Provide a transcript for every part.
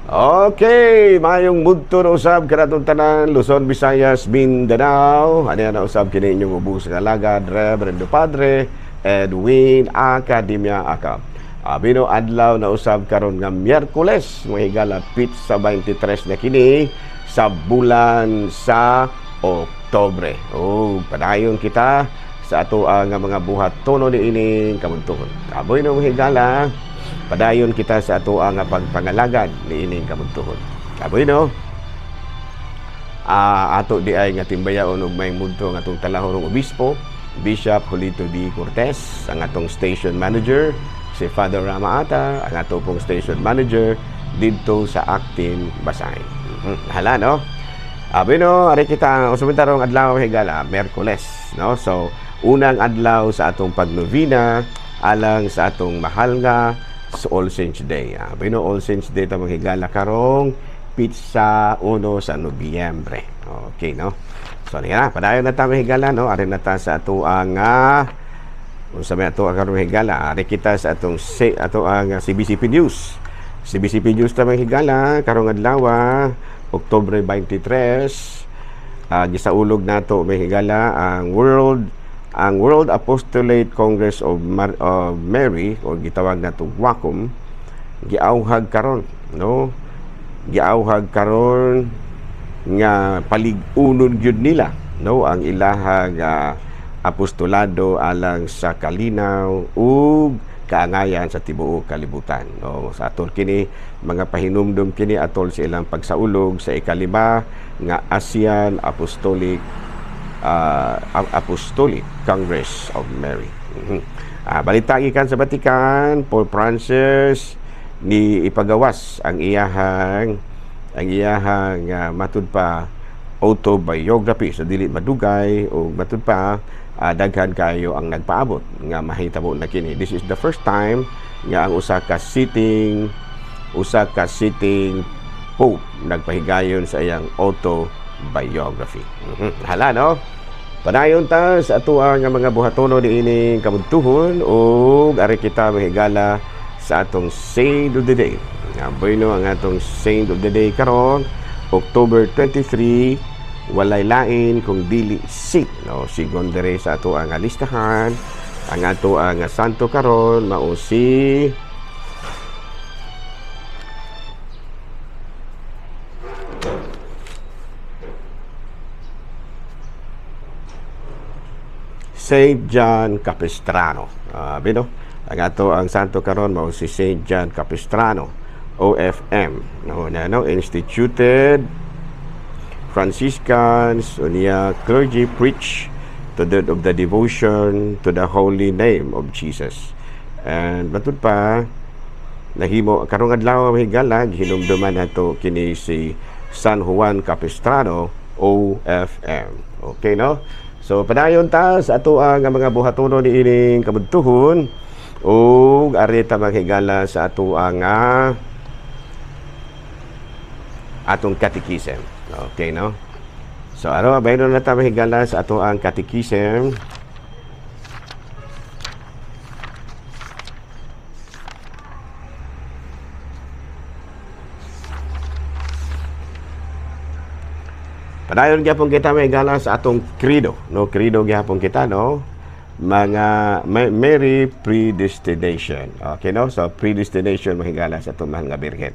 Okay, mayong mudto na usab kanatong tanan Luzon, Visayas, Mindanao. Ani na usab kini inyong ubos nga alagad, Reverendo Padre Edwin Academia Acap. Abino adlaw na usab karon nga Miyerkules, mga higala, pitsa 23 na kini sa bulan sa Oktobre. Oh, padayon kita sa ato ang mga buhat tono niining kabuntuhon. Kaboy no, mga higala, padayon kita sa ato ang pagpangalagad niining kabuntuhon. Kaboy no, ato di ay nga timbayaon og may mudto ang atong talahorong obispo, Bishop Julito B. Cortez, ang atong station manager si Father Rama Ata, ang ato pong station manager didto sa Actin Basay. Hala no. Abino, ari kita usab tarong adlaw, higala, Miyerkules, no? So unang adlaw sa atong pagnovena alang sa atong mahal nga sa All Saints Day. Abino, All Saints Day ta, mga higala, karong pitsa 1 sa Nobyembre. Okay, no? So niya, padayon na ta, mga higala, no? Ari na ta sa ato ang unsa may ato ang karon, higala. Ari kita sa atong ato ang CBCP News. CBCP News ta, mga higala, karong adlaw, Oktubre 23, gisaulog nato, mga higala, ang World Apostolate Congress of Mary o gitawag nato WACOM, giauhag karon, no, giauhag karon nga palig-unon gyud nila, no, ang ilahang apostolado alang sa kalinaw ug kaangayan sa tibuok kalibutan, no. Sa atol kini mga pahinumdum kini atol sa ilang pagsaulog sa ikalima nga ASEAN Apostolic Congress of Mary. Balita gikan sa Vatican, Pope Francis ni ipagawas ang iyahang matud pa autobiography sa dili madugay, o matud pa daghan kayo ang nagpaabot nga mahitabo na kini. This is the first time nga ang usa ka sitting pope nagpahigayon sa iyang autobiography. Hala no. Padayon ta sa atoa nga mga buhatono niining kabuntuhon ug ari kita, mahigala, sa atong Saint of the Day. Nga bueno ang atong Saint of the Day karon October 23, walay lain kung dili si, no, sigon dere sa ato ang listahan, ang ato ang santo karon mao si Saint John Capistrano. Bino, ang ato ang santo karon mao si Saint John Capistrano, OFM. No, na no, instituted Franciscans, unya clergy, preach to the of the devotion to the holy name of Jesus. And matud pa nahimo karong adlaw, higala, hinumduman nato kini si San Juan Capistrano OFM. Okay no? So padayon ta sa ato ang mga buhatono niining kabuntuhon ug ari ta, maghigala, sa ato ang atong catechism. Okay no? So ano, bayron na ta, mahigala, sa ato ang catechism. Padayon gyapon kita, mahigala, sa atong credo, no? Credo gyapon kita, no? Mga Mary predestination. Okay no? So predestination, mahigala, sa atong mahal nga Birhen.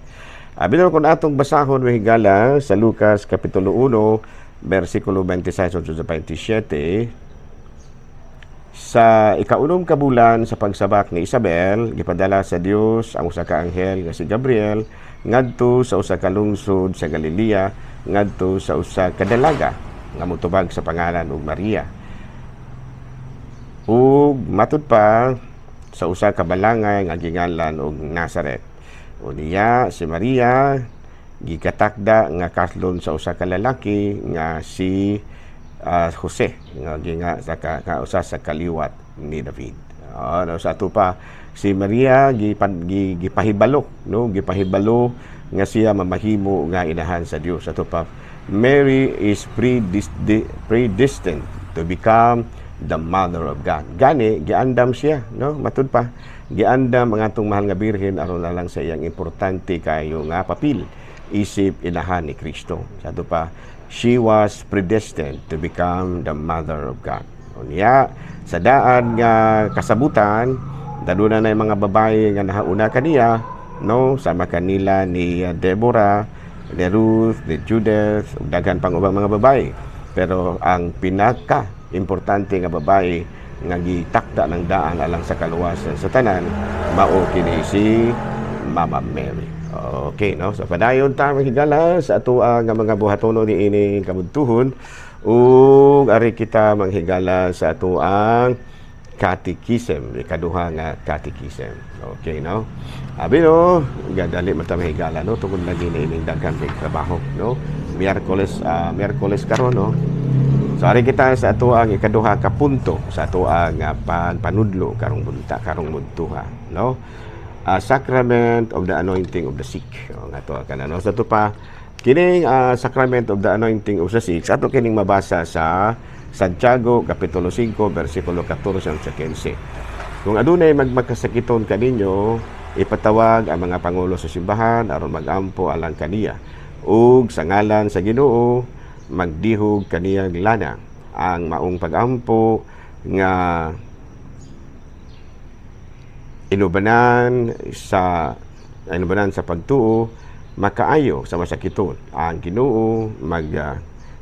Abi kung atong basahon, mahigala, sa Lucas kapitulo 1 bersikulo 26 hangtod sa 27: Sa ikaunom ka bulan sa pagsabak ni Isabel, gipadala sa Dios ang usa ka anghel nga si Gabriel ngadto sa usa ka lungsod sa Galilea, ngadto sa usa ka dalaga nga motubag sa pangalan og Maria. Ug matud pa sa usa ka balangay nga gingalan og Nazaret. Unya si Maria gikatakda nga kaslon sa usa ka lalaki nga si Jose nga ginga sa ka, usa sa kaliwat ni David. No, sa ato pa si Maria gipahibalo, no, gipahibalo nga siya mamahimo nga inahan sa Dios. Ato pa Mary is predestined to become the mother of God. Gani giandam siya, no, matud pa Giandam ang atong mahal nga Birhen aron na lang sa iyang importante kayo nga papel isip inahan ni Kristo. Sa ato pa, she was predestined to become the mother of God. Unya, sa daan nga kasabutan, daduna na yung mga babae nga nahauna kaniya, no, sama kanila ni Deborah, ni Ruth, ni Judith, ug daghan pang ubang mga babae. Pero ang pinaka importante nga babae nga gitakda ng daan alang sa kaluwasan sa tanan, mao kini si Mama Mary. Okay, no? So padayon ta manghigala sa atoa nga mga buhatono niining kabudtuhon ug ari kita manghigala sa atoang catechism, ikaduha nga catechism. Okay, no? Abi no, gadali man ta mahigala, no, tungod lagi na ining daghan kay trabaho, no? Miyerkules, Miyerkules karon, no? So ari kita sa atoang ikaduha ka punto sa atoang pagpanudlo karong bunta, karong budtuha, no? Sacrament of the anointing of the sick. O, nga to kana, no. Sa ato pa kining sacrament of the anointing of the sick, sa ato kining mabasa sa Santiago kapitulo 5 bersikulo 14 sa 15. Kung adunay magmakasakiton kaninyo, ipatawag ang mga pangulo sa simbahan aron magampo alang kaniya. Ug sa ngalan sa Ginoo magdihog kaniyang lana. Ang maong pagampo nga inubanan sa pagtuo makaayo sa masakiton. Ang Ginoo mag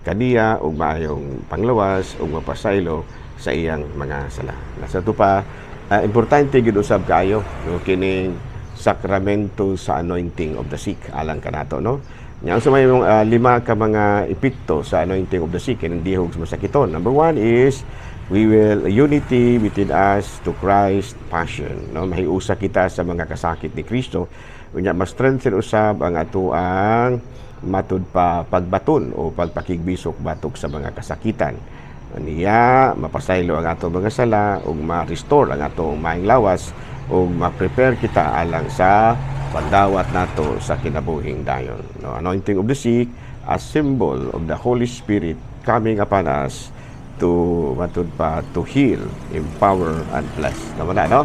kaniya og maayong panglawas ug mapasaylo sa iyang mga sala. Nasa to pa, importante gyud usab kaayo, no, kining sakramento sa anointing of the sick alang kanato, no. Nya sa may lima ka mga epekto sa anointing of the sick, kining dihog sa masakiton. Number one is we will unity within us to Christ passion, no, mahiusa kita sa mga kasakit ni Kristo. Unya mas strengthen usab ang atoang matud pa pagbaton o pagpakigbisok batok sa mga kasakitan. Niya mapasaylo ang atong mga sala ug ma-restore ang atong maayong lawas ug ma-prepare kita alang sa pandawat nato sa kinabuhing dayon. No, anointing of the sick, a symbol of the Holy Spirit coming upon us to matud pa to heal, empower and bless. Tama na, no?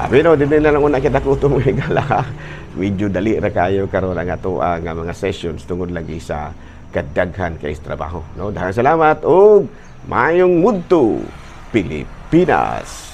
Pero dili na lang una kita kutom higala. Medyo dali ra kayo karon ang ato ang mga sessions tungod lagi sa kadaghan kay trabaho, no? Daghang salamat ug maayong mudto, Pilipinas.